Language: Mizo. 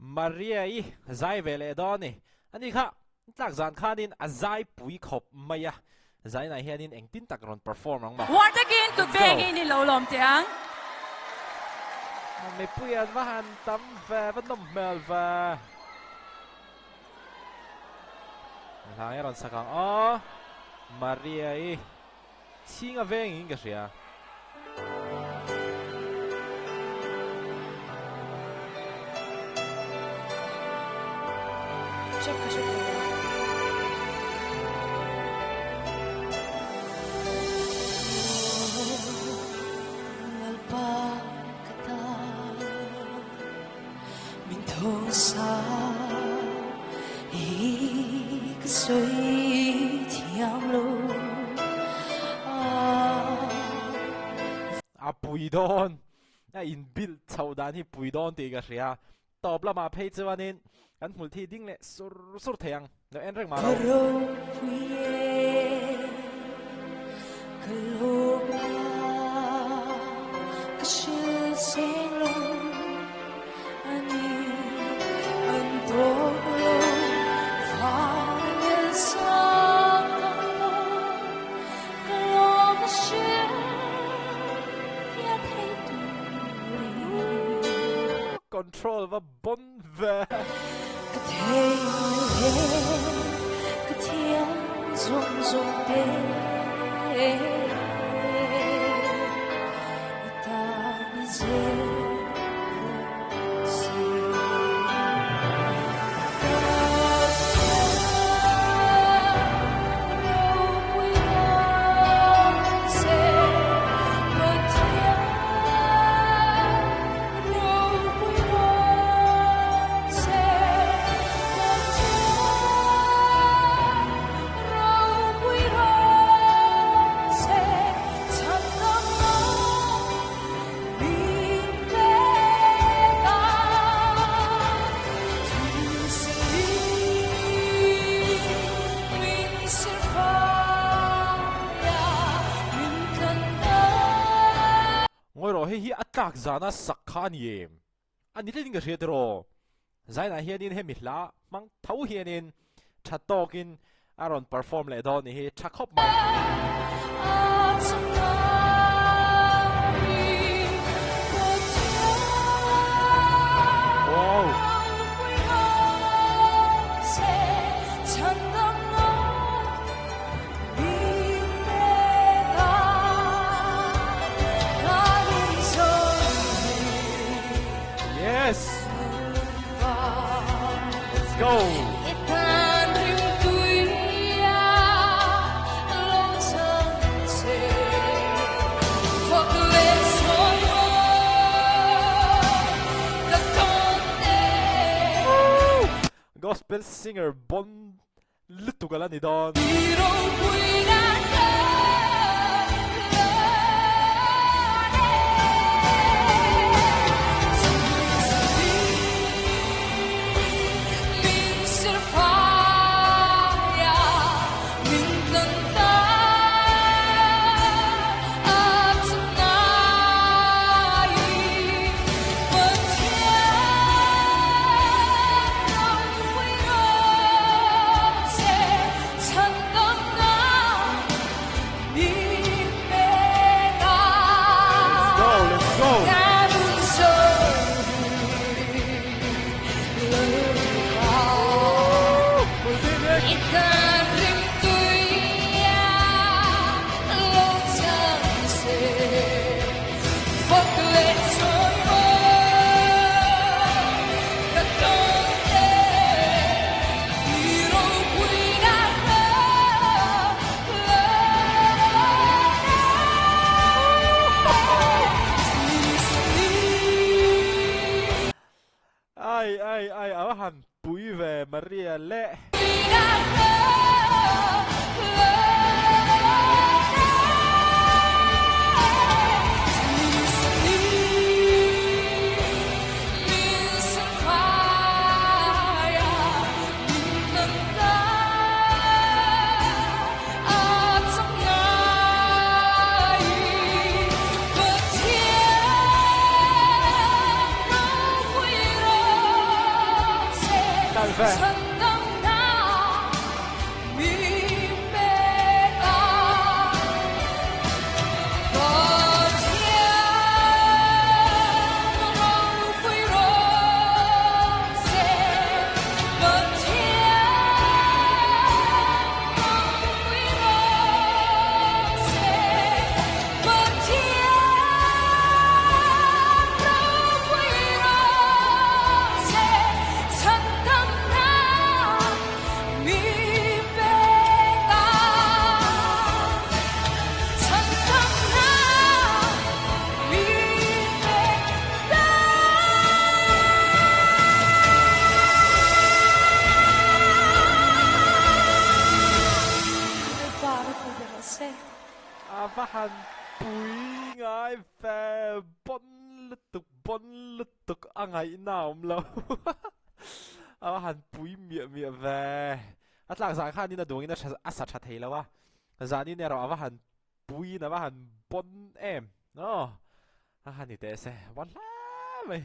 Maria i zai ve leh dawn ni. Ani kha tlak zan khanin a zai pui khawp mai a, zainah hianin engtin tak rawn perform ang maw? Uar takin Let's kut go. vengin i lo lawm teh ang. Mipui an va han tam ve, va nawm hmel ve. Hla hi a rawn sak ang aw. Maria i chhing a vengin ka hria. Check ka hre thei lo. Lalpa ka ta min thawng sa i ka sawi thiam lo A pui dawn a in build chhoh dan hi pui dawn tih ka hria tawp lamah phei chuanin kan hmul thi ding leh sur sur thei ang lo en reng mah lo. Ka ropui e ka lawm a ka hrilh seng lo a ni an tawk lo vanel sang tam pawh ka lawm a hrilh fiah thei turin. Control va bon ve. Ka thei le ka thiam zawng zawng te i tan i zel rawh se. Pathian ropui rawh se, Pathian ropui rawh se, Pathian ropui rawh se, chhandamna min pek a, thusei min sirfai a, min tlan ta. Ngawi rawh, hei hi a tlak zana sak kha a ni em? A ni tletin ka hria tiraw? Zainah hianin hemi hla hmang tho hianin tha tawkin a rawn perform leh dawn ni hi tha khawp mai. Wow! Yes! Let's go! Gospel singer bon Lutuk a la ni dawn. Let's go, let's go. Ai ai ai a va han pui ve Maria le. nalh ve. A va han pui ngai ve, bon lutuk bon lutuk a ngaihna a awm lo a va han pui miah miah ve. A tlak zan khanin a duangin a tha a sa tha thei lo a, zanin erawh a va han puiin a va han bon em aw a han ni teh se, bon hle mai.